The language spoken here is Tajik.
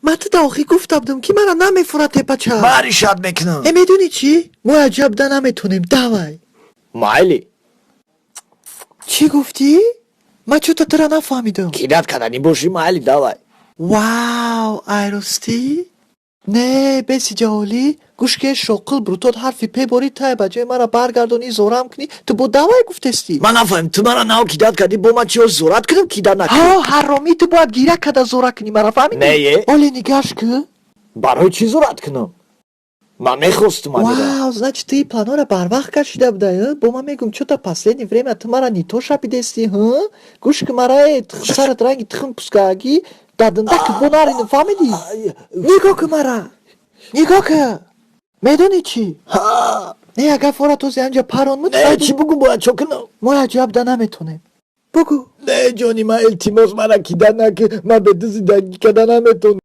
Ман ту да охӣ гуфта будам, ки мара намефура тепача. Ман решать мекунам. Э, медонӣ чӣ? Мо аҷабда наметонем, давай. Майли. Чӣ гуфтӣ? Ман чӯта тура нафаҳмидам. Кидать карданӣ бошӣ, майли, давай. Вау, айростӣ? Не, беси ҷаҳолӣ, гӯш ке, шоқил брутот, ҳарфи пеборӣ тай ба ҷои мара баргардонӣ, зорам кунӣ, ту бо давай гуфтестӣ. Ман нафаҳмидам, ту мара нав кидать кардӣ, бо ман чиё зурат кунам, кидать накунӣ? Ҳо, ҳаромӣ, ту бояд гиря када зора кунӣ мара, фаҳмидӣ? Не. Оле нигаш кӯ. Барои чӣ зурат кунам? Ман мехостум амира. Вау, значит, ту ин планора барвақт кашида будай, бо ман мегум, чё-то последнее время ту мара не то шапидести, ҳ? Гӯш ки мара, э, сарат ранги тухм пускаагӣ, дадиндаки бо наринам, фаҳмидӣ? Нигоҳ ку мара, нигоҳ ку, медонӣ чӣ? Не, агар фора този анҷа парон. Не, чӣ бугу, бояд чо кунам? Мо аҷабда наметонем, бугу. Не, ҷони ман, илтимос, мара кидать накун, ман бе ту зиндагӣ карда наметонам.